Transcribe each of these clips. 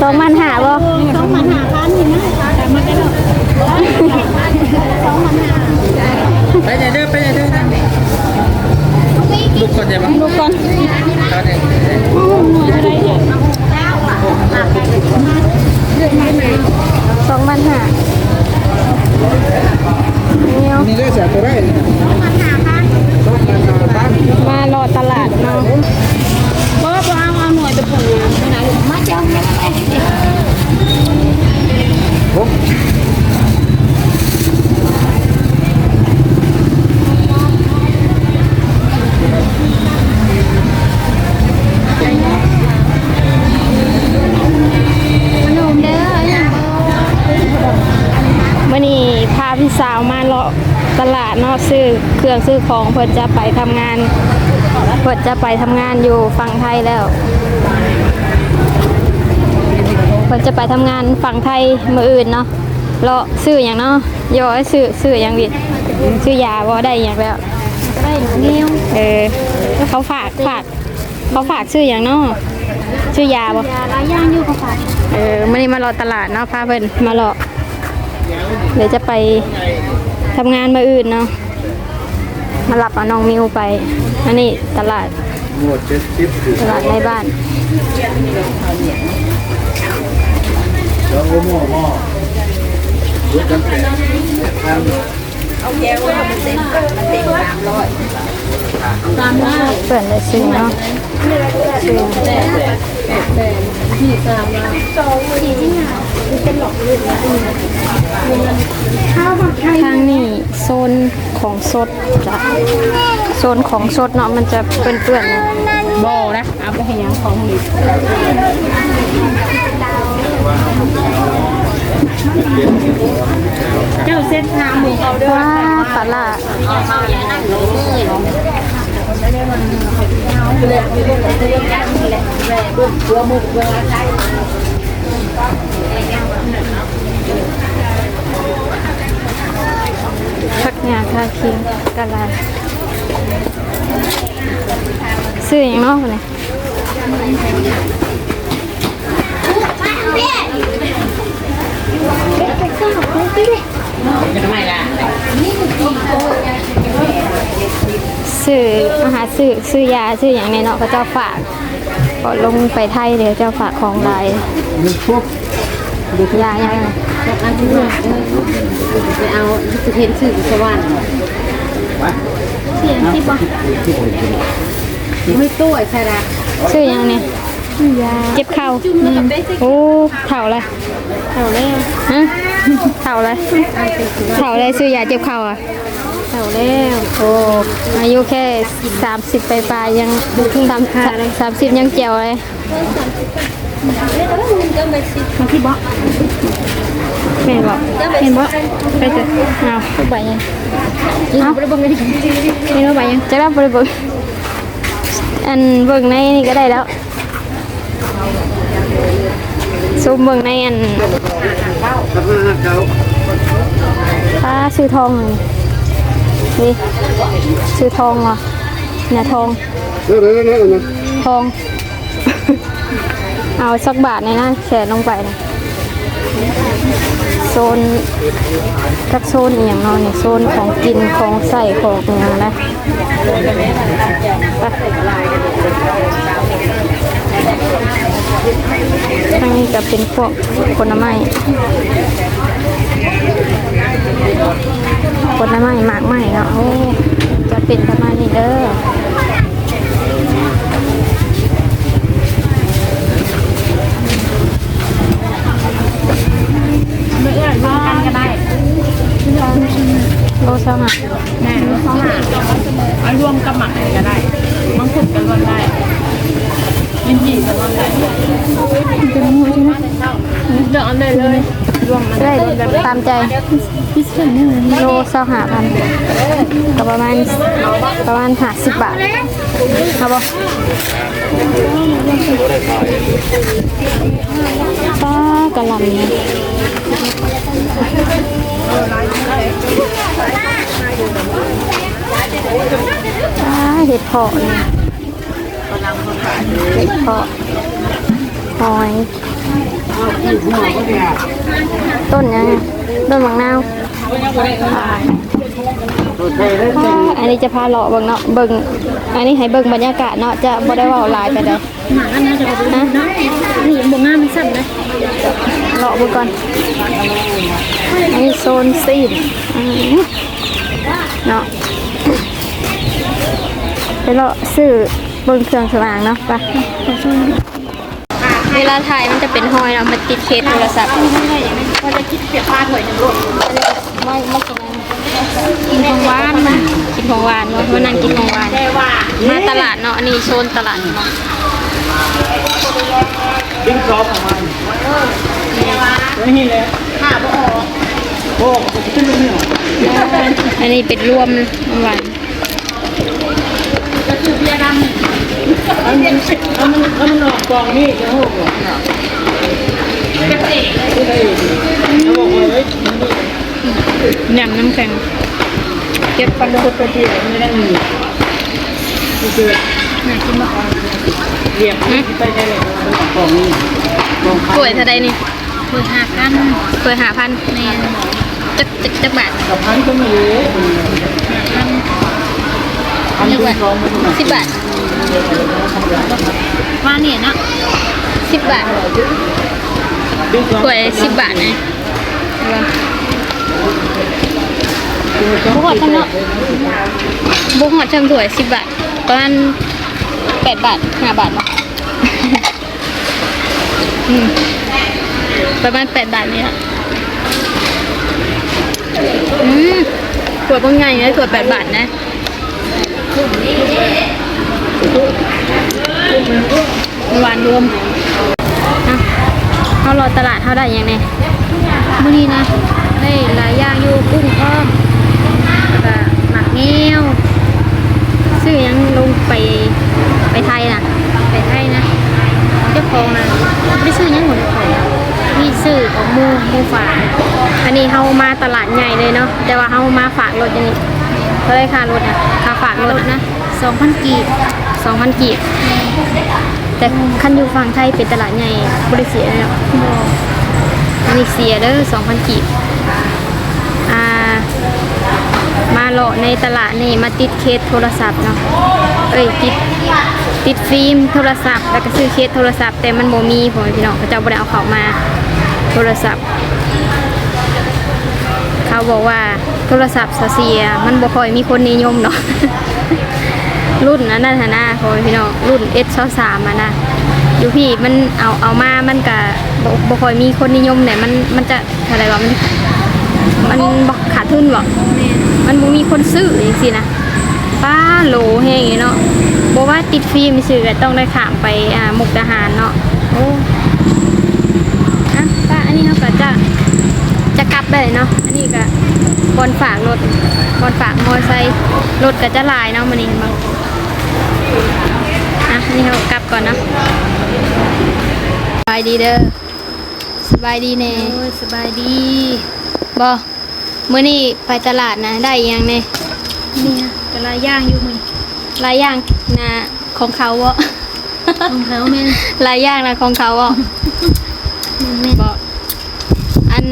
ສອງພັນຫ້າບໍ່? ສອງພັນຫ້າພັນນີ້ນະ ສອງພັນຫ້າ ໄປແດ່ເດີ ໄປແດ່ເດີ ລຸກກ່ອນໄດ້ບໍ່? ລຸກກ່ອນ ເອົາເດີ ສອງພັນຫ້າ ນີ້ເດ້ ເສຍຕົວໄດ້ ສອງພັນຫ້າພັນ ມາເລາະຕະຫຼາດເນາະ ບໍ່ ບໍ່ເອົາ ເອົາໜ່ວຍຕະປູ ມາເຈົ້າ ມາ ມື້ນີ້ພາພີ່ສາວມາເລາະຕະຫຼາດເນາະ ຊື້ເຄື່ອງຊື້ຂອງ ເພິ່ນຈະໄປທຳງານ ເພິ່ນຈະໄປທຳງານຢູ່ຝັ່ງໄທແລ້ວ ເພິ່ນຈະໄປທຳງານຝັ່ງໄທມື້ອື່ນເນາະ ເລາະຊື້ຫຍັງເນາະ? ຢໍຊື້ ຊື້ຫຍັງດີ? ຊື້ຢາບໍ່? ໄດ້ຫຍັງແລ້ວ? ໄດ້ແນວ ເອີ ເຂົາຝາກ ຝາກ ເຂົາຝາກຊື້ຫຍັງເນາະ? ຊື້ຢາບໍ່? ຢາຫຼາຍຢ່າງຢູ່ເຂົາຝາກ ເອີ ມື້ນີ້ມາເລາະຕະຫຼາດເນາະ ພາເພິ່ນມາເລາະ ດຽວຈະໄປທຳງານມື້ອື່ນເນາະ ມາຮັບເອົານ້ອງມິວໄປ ອັນນີ້ຕະຫຼາດ ຕະຫຼາດໃນບ້ານ ເອົາແກ້ວມາເປັນ ເປັນສາມຮ້ອຍ ສາມຮ້ອຍ ເພິ່ນໄດ້ຊື້ເນາະ ຊື້ ທາງນີ້ໂຊນຂອງສົດ ໂຊນຂອງສົດເນາະ ມັນຈະເປື້ອນໆ ບໍ່ນະ ເອົາໄປເຮັດຫຍັງຂອງນີ້ ເຈົ້າເຊັດຖາມໝູ່ເຂົາເດີ ວ້າ ປາຫຼ້າ ຜັກຫຍ້າຄາຄີງກະລາ ຊື້ຫຍັງເນາະນີ້? ຊື້ ມາຫາຊື້ ຊື້ຢາ ຊື້ຫຍັງແດ່ເນາະ ເຂົາເຈົ້າຝາກ ເພາະລົງໄປໄທເດ ເຂົາເຈົ້າຝາກຂອງຫຼາຍ ຢາຫຍັງ ອັນນີ້ ໄປເອົາ ຈະເຫັນຊື່ສະຫວັນ ເສຍສິບບໍ່? ມີໂຕ້ໃສ່ລະ ຊື້ຫຍັງນີ້? ຢາ ເຈັບເຂົ່າ ແມ່ນ ໂອ້ ເຖົ້າລະ ເຖົ້າແລ້ວ ຮະ ເຖົ້າລະ ເຖົ້າແລ້ວ ຊື້ຢາເຈັບເຂົ່າອະ ເຖົ້າແລ້ວ ໂອ້ ອາຍຸແຄ່ສາມສິບປາຍໆ ຍັງ ສາມ ສາມສິບຍັງແຈ່ວເລີຍ ມາທີ່ເບາະ ແມ່ນບໍ່? ແມ່ນບໍ່? ໄປເຖາະ ອ້າວ ໃບຫຍັງ? ເອົ້າ ບໍ່ໄດ້ເບິ່ງເລີຍ ເຫັນວ່າໃບຫຍັງ? ຈັກລະ ບໍ່ໄດ້ເບິ່ງ ອັນ ເບິ່ງໃນນີ້ກະໄດ້ແລ້ວ ຊູມເບິ່ງໃນອັນ ປ້າ ຊື້ທອງ ນີ້ ຊື້ທອງຫວາ? ເນື້ອທອງ ທອງ ເອົາຈັກບາດແດ່ນະ ແຂນລົງໄປນະ ໂຊນ ຈັກໂຊນອີ່ຫຍັງເນາະນີ້ ໂຊນຂອງກິນ ຂອງໃຊ້ ຂອງອີ່ຫຍັງນະ ໄປ ທາງນີ້ກະເປັນພວກຜົນລະໄມ້ ຜົນລະໄມ້ ໝາກໄມ້ເນາະ ໂອ້ ຈະເປັນປະມານນີ້ເດີ. ເອື້ອຍລວມກັນກະໄດ້ ໂລຊາວຫ້າ ແມ່ນ ໂລຊາວຫ້າ ເອົາລວມກັບໝາກກະໄດ້ ມັງຄຸດກະລວມໄດ້ ລິ້ນຈີ່ກະລວມໄດ້ ເລືອກເອົາໄດ້ເລີຍ ລວມມັນ ໄດ້ຕາມໃຈ. ໂລຊາວຫ້າພັນ ກະປະມານ ປະມານຫ້າສິບບາດ ເອົາບໍ່? ປ້າ ກະຫຼ່ຳນີ້ ປ້າ ເຫັດເຜາະນີ້ ເຫັດເຜາະ ຫອຍ ຕົ້ນຫຍັງ? ຕົ້ນໝາກນາວ. ອັນນີ້ຈະພາເລາະເບິ່ງເນາະ ເບິ່ງ ອັນນີ້ໃຫ້ເບິ່ງບັນຍາກາດເນາະ ຈະບໍ່ໄດ້ເວົ້າຫຼາຍປານໃດ. ໝາກອັນນັ້ນຈະເອົາໄປເນາະ ນີ້ບໍ່ງາມ ມັນສັ້ນເດ້. ເລາະເບິ່ງກ່ອນ ອັນນີ້ໂຊນຊີ້ນ ອືມ ເນາະ ໄປເລາະຊື້ເບິ່ງເຄື່ອງສຳອາງເນາະ ໄປ. ເວລາຖ່າຍມັນຈະເປັນຮອຍເນາະ ມັນຕິດເຄສໂທລະສັບ. ມາ ມາກິນ ກິນຂອງຫວານ ກິນຂອງຫວານເນາະ ມານັ່ງກິນຂອງຫວານ. ມາຕະຫຼາດເນາະ ອັນນີ້ໂຊນຕະຫຼາດເນາະ. ອັນນີ້ເປັນລວມຂອງຫວານ. ແໜມນ້ຳແຂງ ເກັບຟັນຄົດໄປທີ່ ໜ້າກິນບໍ່? ຖ້ວຍເທົ່າໃດນີ້? ຖ້ວຍຫ້າພັນ. ຖ້ວຍຫ້າພັນ. ແມ່ນ. ຈັກ ຈັກ ຈັກບາດ? ຫ້າພັນ. ສິບບາດ. ວ່ານີ້ເນາະ ສິບບາດ. ຖ້ວຍສິບບາດນະ. ບໍ່ຮອດຊ່ຳເນາະ ບໍ່ຮອດຊ່ຳຖ້ວຍສິບບາດ ປະມານແປດບາດ ຫ້າບາດເນາະ. ອືມ ປະມານແປດບາດນີ້ລະ. ອືມ ຖ້ວຍບັກໃຫຍ່ເລີຍ ຖ້ວຍແປດບາດນະ. ຫວານລວມ. ອ່ະ ເຮົາເລາະຕະຫຼາດ ເຮົາໄດ້ຫຍັງແດ່? ມື້ນີ້ນະ ໄດ້ຫຼາຍຢ່າງຢູ່ ກຸ້ງພ້ອມ ແລ້ວກະໝາກແງວ. ຊື້ຫຍັງລົງໄປ ໄປໄທນະ? ໄປໄທນະ ເຈົ້າຂອງນະ ບໍ່ໄດ້ຊື້ຫຍັງຂອງເຈົ້າຂອງ ມີຊື້ຂອງໝູ່ ໝູ່ຝາກ. ອັນນີ້ເຮົາມາຕະຫຼາດໃຫຍ່ເລີຍເນາະ ແຕ່ວ່າເຮົາມາຝາກລົດຢູ່ນີ້. ເທົ່າໃດຄ່າລົດນະ? ຄ່າຝາກລົດນະ? ສອງພັນກີບ. ສອງພັນກີບ. ແຕ່ຄັນຢູ່ຝັ່ງໄທເປັນຕະຫຼາດໃຫຍ່ ບໍ່ໄດ້ເສຍເນາະ. ບໍ່. ອັນນີ້ເສຍເດີ ສອງພັນກີບ. ອ່າ ມາເລາະໃນຕະຫຼາດນີ້ ມາຕິດເຄສໂທລະສັບເນາະ ເອີຍ ຕິດ ຕິດຟິມໂທລະສັບ ແລ້ວກະຊື້ເຄສໂທລະສັບ ແຕ່ມັນບໍ່ມີ ພໍ່ແມ່ພີ່ນ້ອງ ເຂົາເຈົ້າບໍ່ໄດ້ເອົາເຂົ້າມາ ໂທລະສັບ. ເຂົາບອກວ່າໂທລະສັບເສຍ ມັນບໍ່ຄ່ອຍມີຄົນນິຍົມເນາະ. ລຸ້ນອັນນັ້ນຫັ້ນນະ ພໍ່ແມ່ພີ່ນ້ອງ ລຸ້ນເອັສຊາວສາມຫັ້ນນະ ຢູ່ພີ້ມັນເອົາ ເອົາມາມັນກະບໍ່ ບໍ່ຄ່ອຍມີຄົນນິຍົມແຫຼະ ມັນ ມັນຈະ ເທົ່າໃດວະ ມັນ ມັນບໍ່ຂາດທຶນບໍ? ແມ່ນ. ມັນບໍ່ມີຄົນຊື້ຈັ່ງຊີ້ນະ. ປ້າ ໂຫຼແຮງເນາະ ບໍ່ວ່າຕິດຟິມຊື່ກະຕ້ອງໄດ້ຂ້າມໄປ ອ່າ ມຸກດາຫານເນາະ. ໂອ້ ອ່ະ ປ້າ ອັນນີ້ເຮົາກະຈະ ຈະກັບໄດ້ເນາະ. ອັນນີ້ກະບ່ອນຝາກລົດ ບ່ອນຝາກມໍໄຊ. ລົດກະຈະຫຼາຍເນາະມື້ນີ້ ເຫັນບໍ່? ອ່ະ ອັນນີ້ເຮົາກັບກ່ອນເນາະ. ສະບາຍດີເດີ. ສະບາຍດີແນ່. ໂອ້ຍ ສະບາຍດີ. ບໍ່ ມື້ນີ້ໄປຕະຫຼາດນະ ໄດ້ອີ່ຫຍັງແນ່? ນີ້ນະ ກະຫຼາຍຢ່າງຢູ່ມື້ນີ້. ຫຼາຍຢ່າງນະ ຂອງເຂົາບໍ? ຂອງເຂົາແມ່ນ. ຫຼາຍຢ່າງນະ ຂອງເຂົາບໍ? ແມ່ນ. ບໍ ອັນ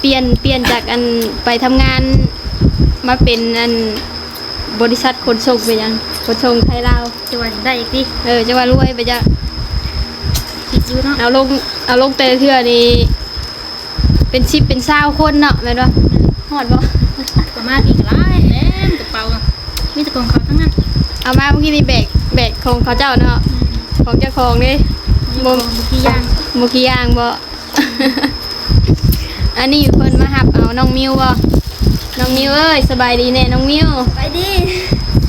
ປ່ຽນ ປ່ຽນຈາກອັນໄປທຳງານ ມາເປັນອັນ ບໍລິສັດຂົນສົ່ງເປັນຫຍັງ? ຂົນສົ່ງໄທລາວ. ຈະວ່າໄດ້ອີກຕິ? ເອີ ຈະວ່າລວຍໄປຈ້ະ. ຄິດຢູ່ເນາະ. ເອົາລົງ ເອົາລົງແຕ່ລະເທື່ອນີ້ເປັນສິບເປັນຊາວຄົນເນາະ ແມ່ນບໍ່? ຮອດບໍ່? ປະມານນີ້ກະຫຼາຍ ເຕັມກະເປົາ ມີແຕ່ຂອງເຂົາທັງນັ້ນ. ເອົາມາມື້ກີ້ນີ້ແບກ ແບກຂອງເຂົາເຈົ້າເນາະ. ອືມ ຂອງເຈົ້າຂອງເດ້. ບໍ່ ບໍ່ ບໍ່ຂີ້ຢ້ານ ບໍ່ຂີ້ຢ້ານບໍ່? ອັນນີ້ເພິ່ນມາຮັບເອົານ້ອງມິວບໍ່? ນ້ອງມິວເອີຍ ສະບາຍດີແນ່ນ້ອງມິວ. ສະບາຍດີ.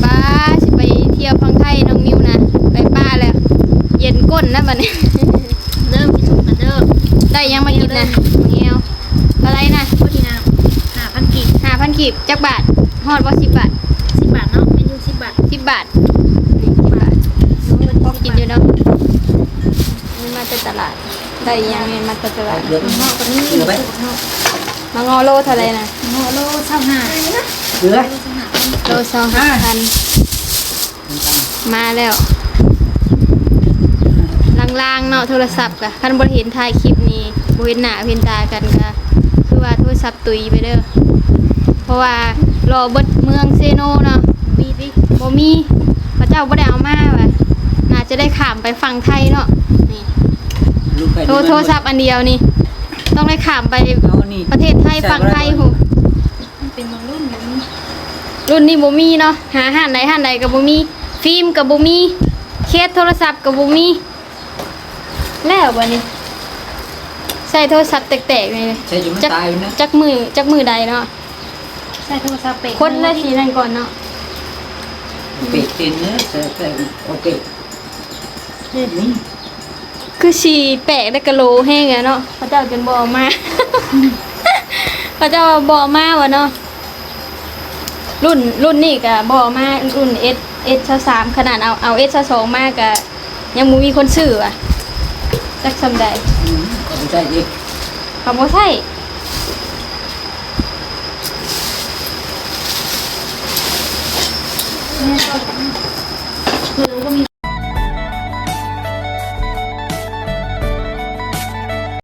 ປ້າ ຊິໄປທ່ຽວຝັ່ງໄທນ້ອງມິວນະ ໄປປ່າແລ້ວ ເຢັນກົ້ນນະບັດນີ້. ເລີ່ມກິນຊຸມກັນເດີ. ໄດ້ຫຍັງມາກິນນະ? ໝາກແງວ. ເທົ່າໃດນະ? ໂອ້ ນີ້ນະ ຫ້າພັນກີບ. ຫ້າພັນກີບ ຈັກບາດ? ຮອດບໍ່ ສິບບາດ? ສິບບາດເນາະ ແມ່ນຢູ່ ສິບບາດ. ສິບບາດ ນີ້ ສິບບາດ ພໍກິນຢູ່ເນາະ. ນີ້ມາແຕ່ຕະຫຼາດ. ໄດ້ອີ່ຫຍັງແນ່ ມາແຕ່ຕະຫຼາດ? ໝາກເງາະກະມີ ໝາກເງາະໂລເທົ່າໃດນະ? ໝາກເງາະໂລຊາວຫ້າ. ໂລຊາວຫ້າພັນ. ມາແລ້ວ ຫຼັ ລາງເນາະ ໂທລະສັບກະ ຄັນບໍ່ໄດ້ເຫັນຖ່າຍຄລິບນີ້ ບໍ່ເຫັນໜ້າເຫັນຕາກັນກະ ຄືວ່າໂທລະສັບຕຸຍໄປເດີ້ ເພາະວ່າລໍເບິດເມືອງເຊໂນເນາະ ບໍ່ມີຕິ ບໍ່ມີ ເຂົາເຈົ້າບໍ່ໄດ້ເອົາມາວ່າ ໜ້າຈະໄດ້ຂ້າມໄປຝັ່ງໄທເນາະ ນີ້ ໂທ ໂທລະສັບອັນດຽວນີ້ ຕ້ອງໄດ້ຂ້າມໄປ ເອົາອັນນີ້ ປະເທດໄທ ໃຊ້ ຝັ່ງໄທ ບໍ່ໄດ້ ພຸ້ນ ມັນເປັນບາງລຸ້ນບໍ່ມີ ລຸ້ນນີ້ບໍ່ມີເນາະ ຫາຮ້ານໃດຮ້ານໃດກະບໍ່ມີ ຟີມກະບໍ່ມີ ເຄສໂທລະສັບກະບໍ່ມີ ແລ້ວບາດນີ້ ໃຊ້ໂທລະສັບແຕກໆນີ້ ໃຊ້ຈົນມັນ ຈັກ ຕາຍພຸ້ນນະ ຈັກມື້ ຈັກມື້ໃດເນາະ ໃຊ້ໂທລະສັບເປະ ຄົນລະຊິນັ້ນກ່ອນເນາະ ເປະເປັນເນາະ ໃຊ້ແປະ ເອົາເປະ ເຮັດນີ້ ຄືຊິແປກໄດ້ກະໂຫຼແຮງແລ້ວເນາະ ເຂົາເຈົ້າຈົນບໍ່ເອົາມາ ເຂົາເຈົ້າບໍ່ເອົາມາວ່າເນາະ ລຸ້ນ ລຸ້ນນີ້ກະບໍ່ເອົາມາ ລຸ້ນເອັສ ເອັສຊາວສາມ ຂະໜາດເອົາ ເອົາເອັສຊາວສອງມາກະ ຍັງບໍ່ມີຄົນຊື້ວ່າ ຈັກສ່ຳໃດ ອືມ ເຂົາບໍ່ໃຊ້ເດ້ ເຂົາບໍ່ໃຊ້